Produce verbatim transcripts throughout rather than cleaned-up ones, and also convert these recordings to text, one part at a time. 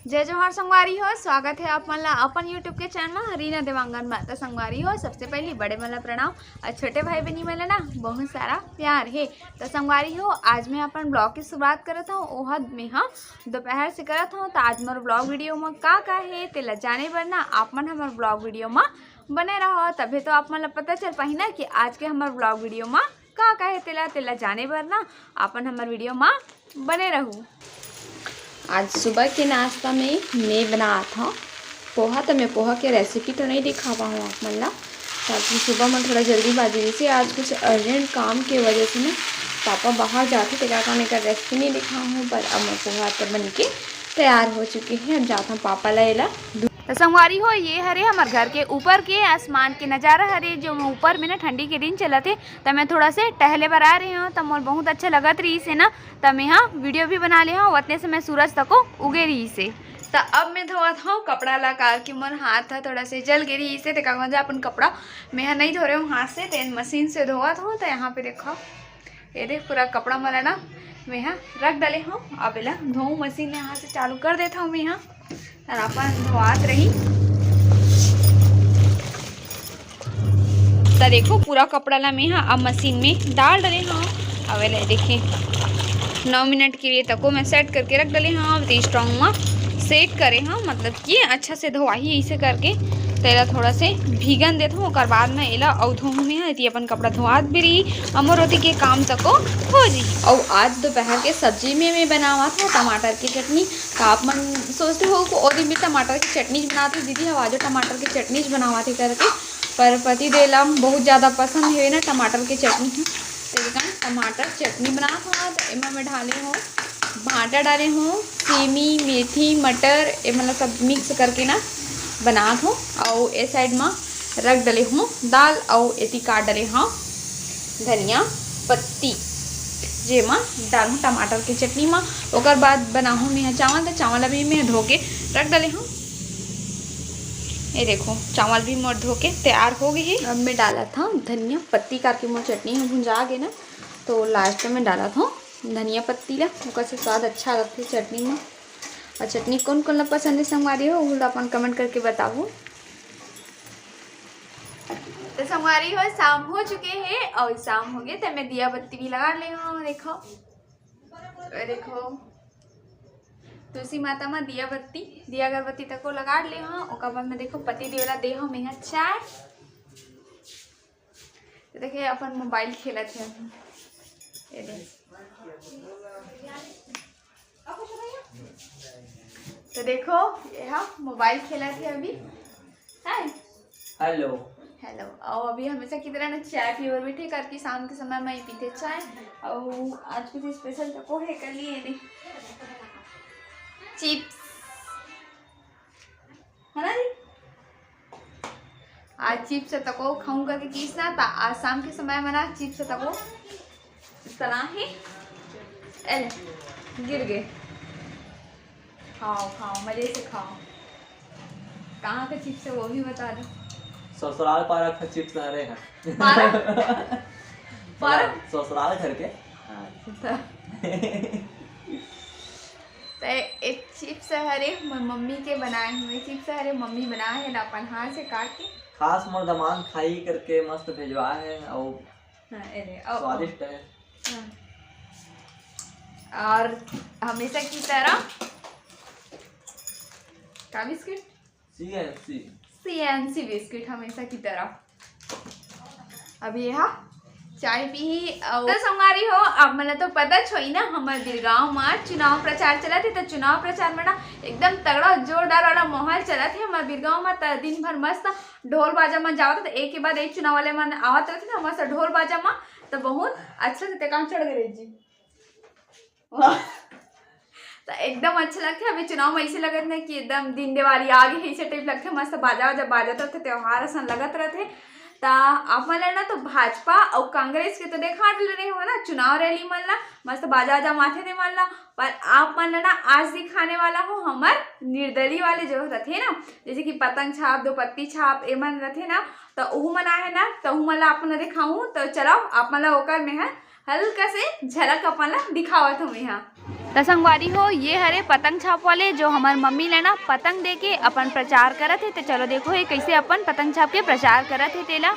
जय जोहार संगवारी हो, स्वागत हे आप मन ला अपन YouTube के चैनल म रीना देवांगन म। त संगवारी हो, सबसे पहली बड़े मन ला प्रणाम अउ छोटे भाई बहिनी मन ला ना बहुत सारा प्यार हे। त संगवारी हो, आज मैं अपन ब्लॉग की शुरुआत करत हूँ, ओह मैं ह दोपहर से करत हूँ। त आज मोर ब्लॉग वीडियो म का का हे तेला जाने बर ना आप मन हमर ब्लॉग वीडियो म बने रहो, तभे तो आप मन ला पता चल पाही ना कि आज के हमर ब्लॉग वीडियो म का का हे तेला तेला जाने बर ना आप मन हमर वीडियो म बने रहू। आज सुबह के नाश्ता में मैं बनात हव पोहा। त मैं पोहा के रेसिपी तो नहीं दिखा पाऊँ आप मन ला, ताकि सुबह में थोड़ा जल्दीबाजी से आज कुछ अर्जेंट काम के वजह से ना पापा बाहर जाथे, तेकर कारण एकर रेसिपी नहीं दिखा हूँ। पर अब मैं पोहा तो बन के तैयार हो चुके हैं। अब जात हूँ पापा ला एला दू- त संगवारी हो, ये हरे हमर घर के ऊपर के आसमान के नजारा हरे, जो मैं ऊपर में ना ठंडी के दिन चलत हे, त मैं थोड़ा से टहले बर आ रहे हूँ, त मोर बहुत अच्छा लगत रहिस हे ना, त मैं हा वीडियो भी बना ले हूँ। उतने से मैं सूरज तको उगे रहिस हे। त अब मैं धोवत हूँ कपड़ा ला, कार के मोर हाथ ह थोड़ा से जल गे रहिस हे, तेकर वजह अपन कपड़ा मैं हा नहीं धो रहे हूँ हाथ से, तेन मशीन से धोवत हूँ। त यहाँ पे देखो, ये देख पूरा कपड़ा मन ला ना मैं हा रख डाले हूँ। अब एला धोऊ मशीन, यहाँ से चालू कर देत हूँ मैं हा, और अपन धोआत रही। त देखो पूरा कपड़ा ला मैं हा अब मशीन में डाल डाले हूँ। अब एला देखे नौ मिनट के लिए तको मैं सेट करके रख डाले हूँ। अब स्टोव म सेट करे हूँ, मतलब कि अच्छा से धोआही ऐसे करके। त एला थोड़ा से भीगन देत हूँ, ओकर बाद में एला अउ धोहूँ मैं हा। एती अपन कपड़ा धोआत भी रही, अमर ओती के काम तको हो जी। अउ आज दोपहर के सब्जी में मैं बनावत हूँ टमाटर की चटनी। त आप मन सोचते हो कि ओ दिन भी टमाटर की चटनी बनाते दीदी, हम आजो टमाटर की चटनी बनावत ही करके, पर पति देव ला बहुत ज़्यादा पसंद हे ना टमाटर की चटनी ह। त एदे कन टमाटर चटनी बनात हूँ। त एमा मैं डाले हूँ, भांटा डाले हूँ, सेमी, मेथी, मटर, ए मतलब सब मिक्स करके ना बनात हूँ। अउ ए साइड म रख डले हूँ दाल, अउ एती काट डले हूँ धनिया पत्ती, जेमा डालहूँ टमाटर के चटनी म। ओकर बाद बनाहूँ मैं चावल। त चावल अभी मैं धो के रख डले हूँ। ये देखो, चावल भी मोर धो के तैयार हो गई है। अब मैं डालत हूँ धनिया पत्ती, करके मोर चटनी ह भुंजा गे ना, तो लास्ट में डालत हूँ धनिया पत्ती ला, ओकर से स्वाद अच्छा लगथे चटनी में। और चटनी कौन कौन ला पसंद है संगवारी हो, वो ला अपन कमेंट करके बताओ। तो संगवारी हो, शाम हो चुके हैं और शाम हो गए, तो मैं दिया बत्ती भी लगा ले हूँ। देखो, ये देखो, तुलसी माता में दिया बत्ती, दिया अगरबत्ती तको लगा ले हूँ। ओकर बाद में देखो, पति देव ला दे हूँ मैं चाय। तो देखिए, अपन मोबाइल खेलत है अभी। ये दे। तो देखो, ये हा मोबाइल खेलत है अभी। हाय। हेलो। हेलो। और अभी हमेशा की तरह ना चाय पीवर बैठे करके शाम के समय में ही पीते चाय। और आज कुछ स्पेशल तो को है कर लिए ने। चिप्स। है ना जी? आज चिप्स तको खाऊं करके किस ना, ता आज शाम के समय में ना चिप्स तको तना है। ए ले, गिर गए। खाओ, खाओ, मजे से खाओ। कहाँ का चिप्स है, वो भी बता दो। ससुराल पारा का चिप्स हरे हैं। पारा? पारा? ससुराल घर के। अच्छा। तो एक चिप्स हरे, मोर मम्मी के बनाए हुए चिप्स हरे, मम्मी बनाए है ना अपन हाथ से काट के। खास मोर दमांद खाई करके मस्त भेजवा है, और हाँ, अरे, ओ, ओ। स्वादिष्ट है। हाँ। और हमेशा की तरह का biscuit? C N C. C N C biscuit हमेशा की तरह। अब ये हा चाय पीही। और तो संगवारी हो, आप मन तो पता छोई ना, हमर बिरगांव में चुनाव प्रचार चलत है, तो चुनाव प्रचार में ना एकदम तगड़ा जोरदार वाला माहौल चलत है हमर बिरगांव में। त दिन भर मस्त ढोल बाजा मन जावत, तो एक के बाद एक चुनाव वाले मन आवत रहते ना मस्त ढोल बाजा में, तो बहुत अच्छा से तेकाम चढ़ गए जी। वाह। तो एकदम अच्छा लगथे। अभी चुनाव में ऐसे लगत ना कि एकदम दिन दिवाली आ गए, ऐसे टाइप लगथे, मस्त बाजा वाजा बाजत रहथे, त्योहार असन लगत रहथे। त आप मन ला ना तो भाजपा और कांग्रेस के तो देखा डले रहे हो ना चुनाव रैली मन ला, मस्त बाजा वाजा माथे दे मन ला, पर आप मन ला ना आज दिखाने वाला हो हमर निर्दली वाले जो रथे ना, जैसे कि पतंग छाप, दो पत्ती छाप, एमन रथे ना, तो उहू मन आहे ना, तो उहू मन ला आप मन ला दिखाऊं। तो चलो आप मन ला ओकर में है हल्का से झलक अपन ला दिखावत हूँ यहाँ। त संगवारी हो, ये हरे पतंग छाप वाले, जो हमर मम्मी ल ना पतंग दे के अपन प्रचार करत हे। त चलो देखो, ये कैसे अपन पतंग छाप के प्रचार करत हे तेला।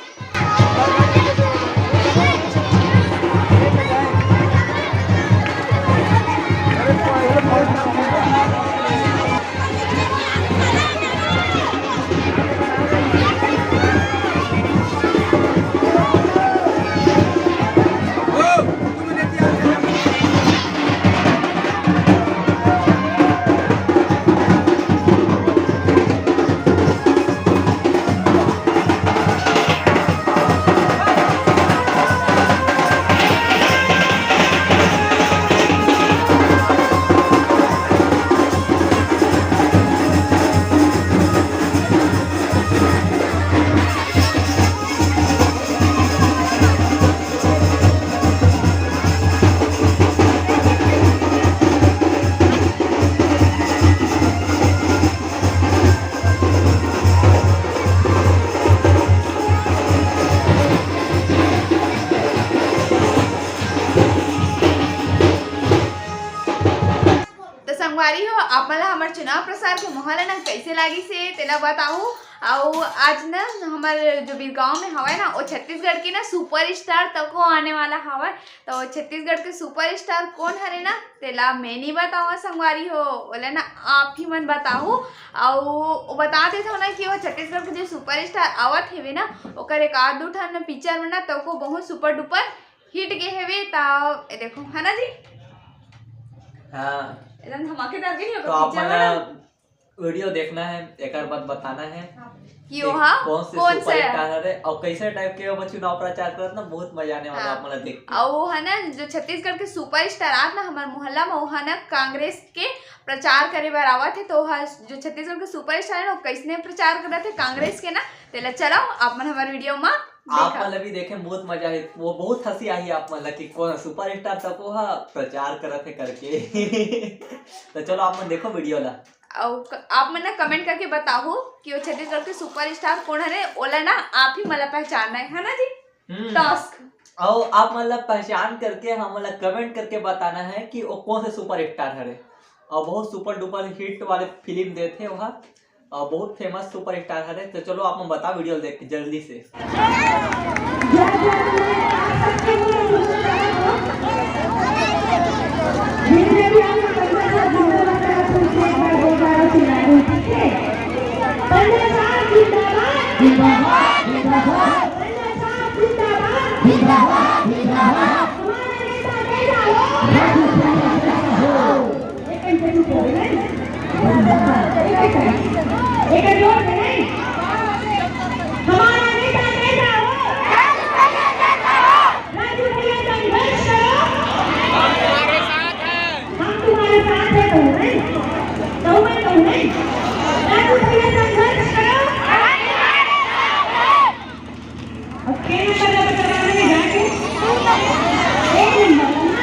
त संगवारी हो, आप मन ला हमर चुनाव प्रचार के माहौल ह ना कैसे लागिस हे, तेला बताहू। अउ आज ना हमर जो बीरगांव में हवय ना, वो छत्तीसगढ़ के ना सुपरस्टार तको आने वाला हवय। तो छत्तीसगढ़ के सुपरस्टार कोन हरे ना, तेला मैं नहीं बताऊँ संगवारी हो, ओला ना आप ही मन बताहू। अउ वो बता देथव ना कि वो छत्तीसगढ़ के जो सुपरस्टार आवत हेवे ना, ओकर एक आध दू ठन पिक्चर में ना तको बहुत सुपर डुपर हिट गे हेवे। त ए देखो, है ना जी? हाँ। एकदम धमाकेदार गई तो ओकर आप पिक्चर मन में ना। ला वीडियो देखना है, एकर बाद बताना है कि कि ओहा कौन से कौन से सुपरस्टार हरे और कैसे टाइप के ओमा चुनाव प्रचार करत ना, बहुत मजा आने वाला हाँ। आप मन ला देख के। और वो है ना, जो छत्तीसगढ़ के सुपरस्टार आत ना हमारे मोहल्ला में, वो है ना कांग्रेस के प्रचार करे बर आवत है। तो ओहा जो छत्तीसगढ़ के सुपरस्टार है ना, वो कैसने प्रचार करत है कांग्रेस के ना, तेला चलाओ आप मन हमारे वीडियो में आप देखा। मन ला भी देखे बहुत मजा आही, वो बहुत हंसी आही आप मन ला कि कौन सुपरस्टार तको हा प्रचार करत है करके। तो चलो आप मन देखो वीडियो ला। अउ क-, आप मन ना कमेंट करके बताहू कि वो छत्तीसगढ़ के सुपरस्टार कोन हरे, ओला ना आप ही मन ला पहचानना है, है ना जी? हम्म। टास्क। अउ आप मन ला पहचान करके हमन ला कमेंट करके बताना है कि वो कौन से सुपरस्टार हरे। और बहुत सुपर डुपर हिट वाले फिल्म देथे वहाँ, और बहुत फेमस सुपरस्टार हरे। तो चलो आप मन बता वीडियो देख के जल्दी से। एक जोर से नहीं। हमारा नेता कैसा हो? राजू भैया संघर्ष करो। हम तुम्हारे साथ हैं, कहूँ नहीं? कहूँ मैं, कहूँ नहीं? राजू भैया संघर्ष करो। अब के नंबर का बता रहा है, जाके? एक नंबर, है ना?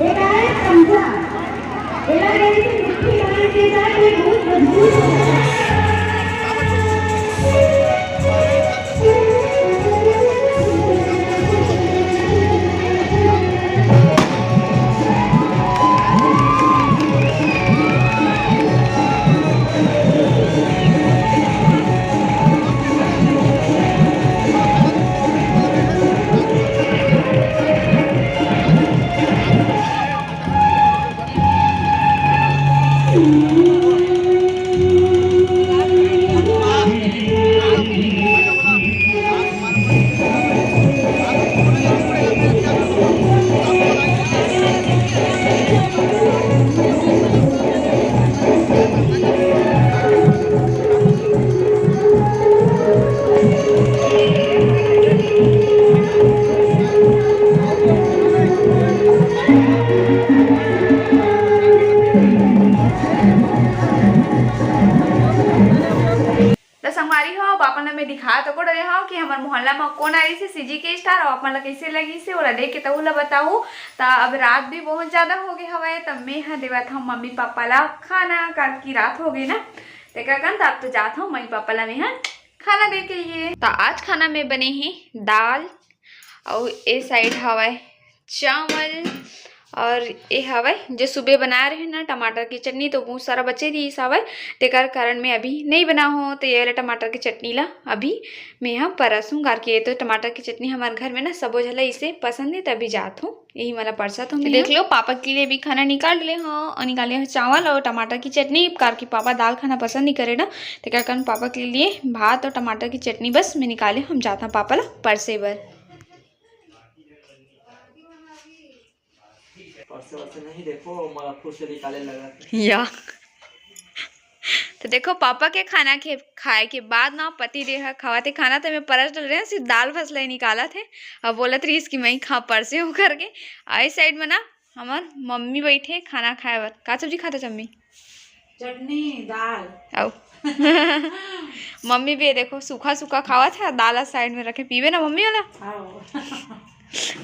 एक आए समझा। एला यदि मुट्ठी बांध के जाए, तो बहुत मजबूत हो जाए। त संगवारी हो, अब आप मन ल मैं दिखा तो को डरे हव कि हमर मोहल्ला म कोन आइस हे सीजी के स्टार, अउ आप मन ल कइसे लगिस हे, ओला देख के तहू ल बताहू। त अब रात भी बहुत ज्यादा हो गे हवय, त मैं ह देवत हव मम्मी पापा ल खाना, काबर कि रात हो गे ना, तेकर कन त अब तो जात हव मम्मी पापा ल मैं ह खाना दे के लिए। त आज खाना में बने हे दाल, अउ ए साइड हवय चावल, और ये हवय जो सुबह बनाए रहे ना टमाटर की चटनी, तो बहुत सारा बचे रहिस हवय, तेकर कारण मैं अभी नहीं बनाहूँ। तो ये वाला टमाटर की चटनी ला अभी मैं ह परसूं, काबर कि ये तो टमाटर की चटनी हमारे घर में ना सबो झन ला इसे पसंद है, तभी जात हूँ। यही मला परसा तो तो मैं देख लो, पापा के लिए भी खाना निकाल ले हूँ और निकाले हूँ चावल और टमाटर की चटनी, काबर कि पापा दाल खाना पसंद नहीं करे ना, तेकर कारण पापा के लिए भात और टमाटर की चटनी बस मैं निकाले, हम जाता पापा ला परसे बर। परसे वरसे नहीं, देखो, मोला खुद से निकाले लगा। या तो देखो, पापा के खाना के खाए के बाद ना पति देव ह खावत हे खाना, तो मैं परस डल रहे हैं, सिर्फ दाल फसला ही निकालत हे। अब बोलत रहिस कि मैं ही खा परसे हूँ करके। आई साइड में ना हमार मम्मी बैठे खाना खाए बर। का सब्जी खाता मम्मी? चटनी, दाल। आओ। मम्मी भी ये देखो सूखा सूखा खावत हे, दाल साइड में रखे, पीबे ना मम्मी वाला। आओ।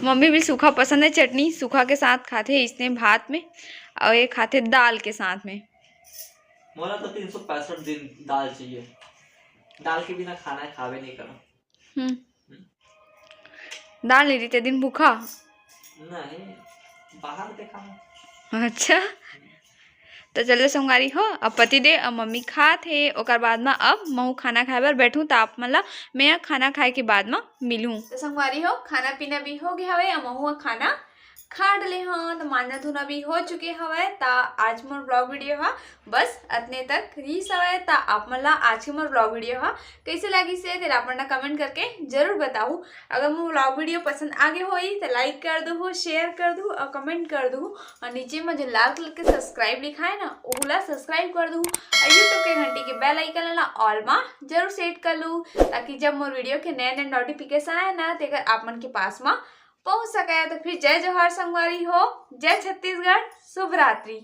मम्मी भी सूखा पसंद है, चटनी सूखा के साथ खाथे इसने भात में, और ये खाथे दाल के साथ में। मोला तो तीन सौ पैंसठ दिन दाल चाहिए, दाल के बिना खाना खावे नहीं करो। हम्म। दाल नहीं देते दिन भूखा। नहीं, बाहर देखा है। अच्छा, तो चलो संगवारी हो, अब पति देव अब मम्मी खात हे, ओकर बाद में अब महू खाना खाए बर बैठूं, त आप मन ला मैं ह खाना खाए के बाद में मिलूं। तो संगवारी हो, खाना पीना भी हो गया हवे, अब महू ह खाना खा डले हव, तो मांजा धुना भी हो चुके हवय। त आज मोर ब्लॉग वीडियो हा बस अतने तक रहिस हवय। त आप मन ला आज के मोर ब्लॉग वीडियो हा कैसे लगिस हे, तेला आप मन ला कमेंट करके जरूर बताहू। अगर मोर ब्लॉग वीडियो पसंद आगे होई, त लाइक कर दूहू, शेयर कर दूहू और कमेंट कर दूहू। और नीचे में जो लाल कलर के सब्सक्राइब लिखा है ना, ओला सब्सक्राइब कर दूहू। और यूट्यूब के घंटी के बेल आइकन ला ऑल मा जरूर सेट कर लू, ताकि जब मोर वीडियो के नए नए नोटिफिकेशन आए ना, तेकर आप मन के पास मा पहुंच सके। तो फिर जय जोहार संगवारी हो, जय छत्तीसगढ़, शुभ रात्रि।